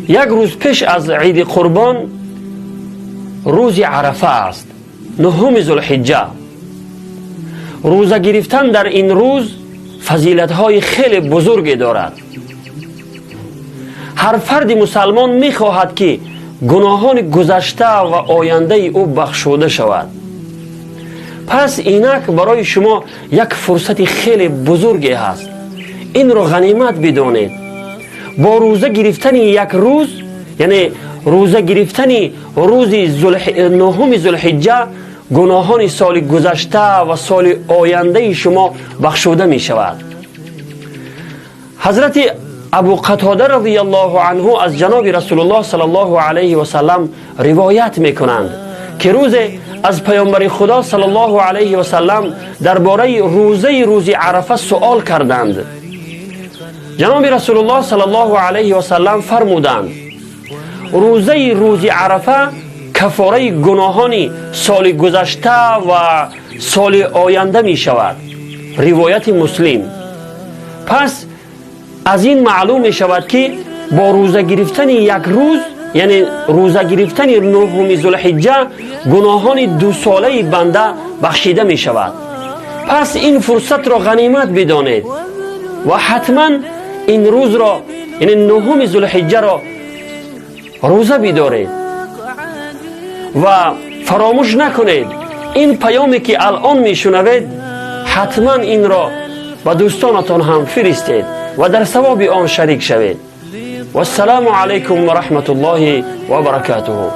Як рӯз пеш аз Иди Қурбон рӯзи Арафа аст, 9-уми Зулҳиҷҷа. Рӯза гирифтан дар ин рӯз фазилатҳои хеле бузурге дорад. Ҳар фарди мусалмон мехоҳад, ки гуноҳони гузашта ва ояндаи ӯ бахшуда шавад. Пас инак барои шумо як фурсати хеле бузурге ҳаст. Инро ғанимат бидонед. Бо рӯза гирифтани як рӯз, яъне рӯза гирифтани рӯзи 9-уми Зулҳиҷҷа, гуноҳони соли гузашта ва соли ояндаи шумо бахшуда мешавад. Ҳазрати Абу Қатода радиаллоҳу анҳу аз ҷаноби Расулуллоҳ саллаллоҳу алайҳи васаллам ривоят мекунанд, ки рӯзе аз паёмбари Худо саллаллоҳу алайҳи васаллам дар бораи рӯзаи рӯзи Арафа суол карданд. Ҷаноби Расулуллоҳ саллаллоҳу алайҳи васаллам фармуданд: «Рӯзаи рӯзи Арафа кафораи гуноҳони соли гузашта ва соли оянда мешавад». Ривояти Муслим. Пас аз ин маълум мешавад, ки бо рӯза гирифтани як рӯз, яъне рӯза гирифтани 9-уми Зулҳиҷҷа, гуноҳони дусолаи банда бахшида мешавад. Пас ин фурсатро ғанимат бидонед ва ҳатман ин рӯзро, яъне 9-уми Зулҳиҷҷаро, рӯза бидоред ва фаромӯш накунед, ин паёме ки алон мешунавед, ҳатман инро ба дӯстонатон ҳам фиристед ва дар савоби он шарик шавед. Вассалому алайкум ва раҳматуллоҳи ва баракатуҳу.